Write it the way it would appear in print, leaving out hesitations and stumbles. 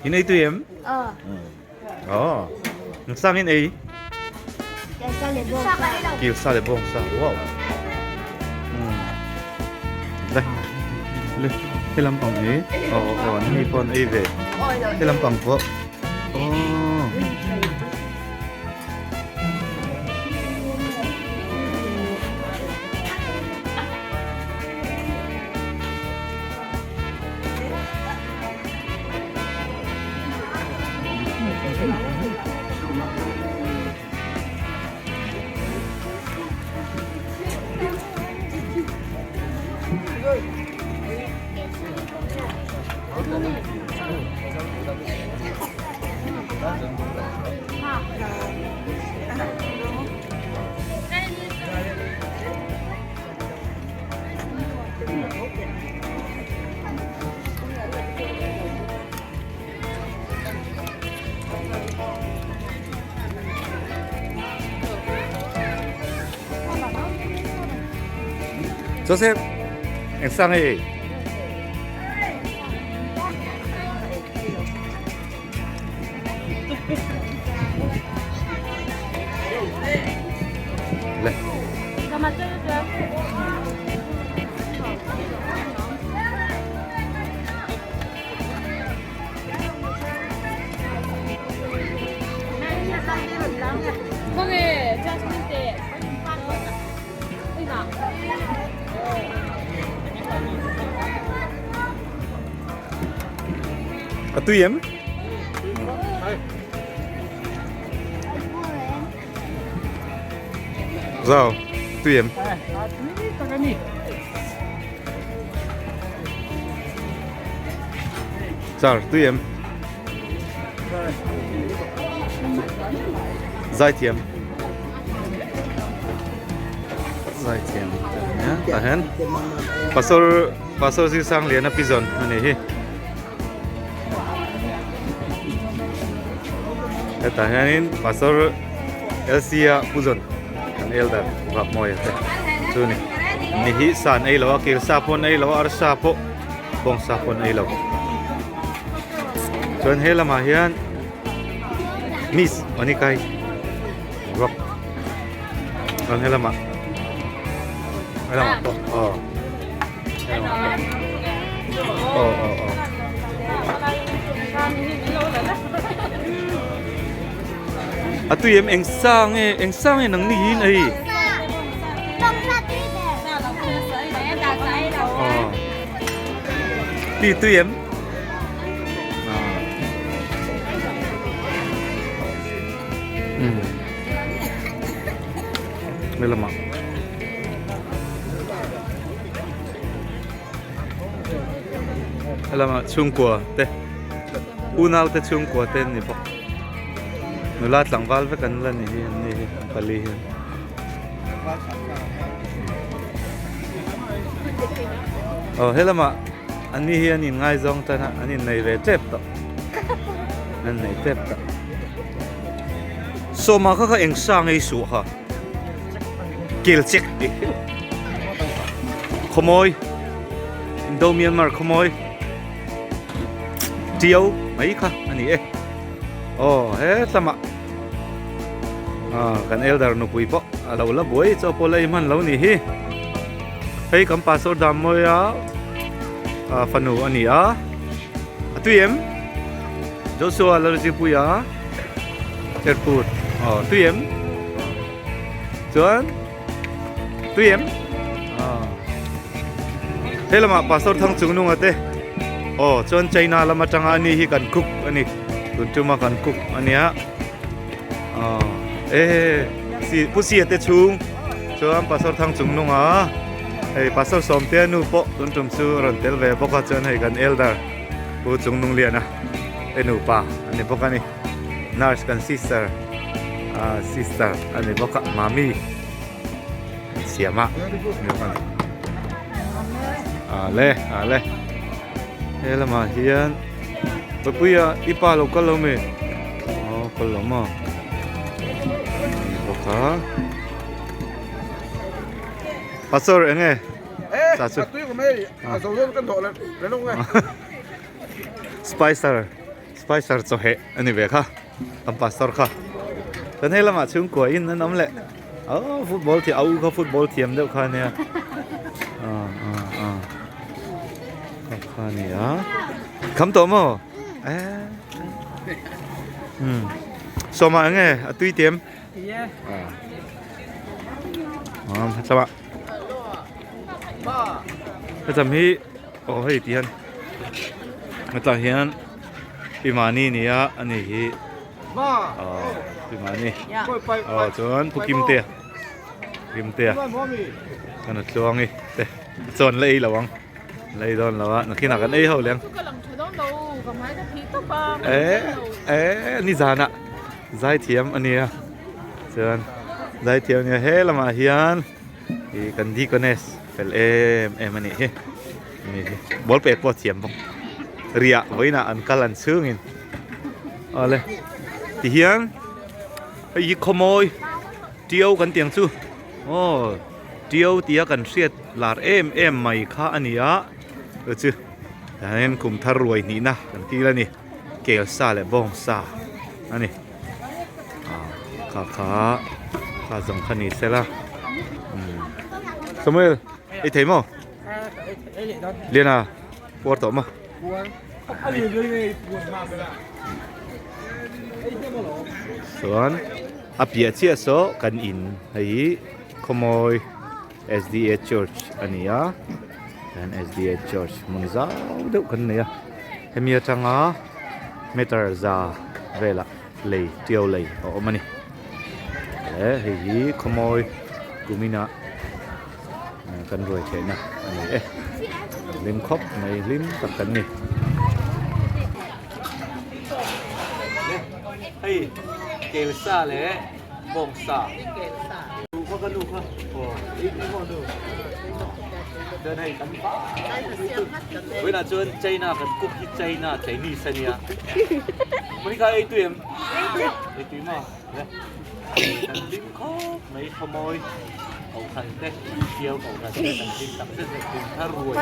In ei tui em? Aw. Sang in ei? Kil sa leh bawng sa. Wow. Le. Le. He lampang hi. Aw aw an ni pawh an ei ve. He lampang pawh. Aw. Joseph, eng sang ei? Le. A tui em? Zau, tui em? Char, tui em? Zaithiam. Zaithiam. Tah hian Pastor Pastor Zirsangliana Pizawn a ni hi. Hetah hianin Pastor LC-a Puzawn kan elder vak mawi a te chu ni. Ni hi san ei lo a, kil sa pawh an ei lo a, arsa pawh bawngsa pawh an ei lo. Chuan he lamah hian Miss Onikai Rock chuan he lamah he lamah pawh aw he lamah pawh aw aw aw a tui em eng sa nge eng sa nge nang ni hi nei aw ti tui em Đây là mặn. Đây là mặn chhungkua te. Unau te chhungkua te ni bawk. Nula tlangval vek an la ni hi an ni hi an pali hian. Aw helamah an ni hi an inngaizawng tan a an innei ve tep tawh an innei tep tawh sawma kha kha eng sa ngei suh kha kel chek tih khawmawi Indo Myanmar khawmawi tiau mai kha a ni e aw he tlamah kan elder nupui pawh a lo la buai chaw pawh la i hman lo nih hi hei kan pastor dam mawi a fanu a ni a a tui em Joshua Lalzipuia airport aw tui em chuan tui em he lamah pastor thang chung nunga te aw chuan China lam atanga ani hi kan cook a ni tun tuma kan cook a nia aw e si pu sia te chhung chuan pastor thang chung nunga hei pastor sawmte nu pawh tun tum chu a rawn tel ve bawk a chuan hei kan elder pu chung nung liana te nupa a ni bawk a ni nurse kan sister ah sister a ni bawk a mami. Siam a ale ale he lamah hian papuia i pa lo kal lo mi aw kal lo maw bawk a pastor eng nge sa chu spicer. Spicer chawheh a ni ve kha kan pastor kha chuan hei lamah chhungkua in an awm leh oh football thiam a u kha football thiam deuh kha ania ah ah ah kha kha a ni a kham tawh maw eh um sawma eng nge a tui tiam ah ah hachama hacham hi aw hei ti hian hetah hian pi mahni ni a ani hi aw pi mahni aw chuan pu kimtea kimtea kan a tluang i te chuan la ei lo ang la ei dawn lo a nakinah kan ei ho leng eh eh nizanah zaithiam a nia chuan zaithiam a nia he lamah hian Ih kan deaconess fel em em a nih hi ni hi ball pet pawh a thiam bawk riah vawiinah an kal an chhungin awle tihian hei hi khawmawi tiau kan tih ang chu aw tiau tia kan hriat lar em em mai kha a ni a chu chu tah hian kum thar ruai hnihna kan kil a ni kel sa leh bawng sa a ni. Kha kha kha zawng kha ni sela umm Samuel ei thei maw Liana puar tawh maw chuan a piah chiah saw kan in hei hi khawmawi S_D_A church a ni a chuan S_D_A church hmun zau deuh kan nei a hemi atanga meter za velah lei tiau lei a awm a ni leh hei hi khawmawi kuminah kan ruai theihna a ni e hlim khawp mai hlim tak kan ni. Hei kel sa leh bawng sa nu kha ka nu kha aw i i maw nu chuan hei kan vawiinah chuan China kan cook hi China Chinese a nia Monica ei tui em ei tui maw le kan hlim khawp mai khawmawi kohhran te Siau kohhran te kan hlim tak zet zet kum thar ruai.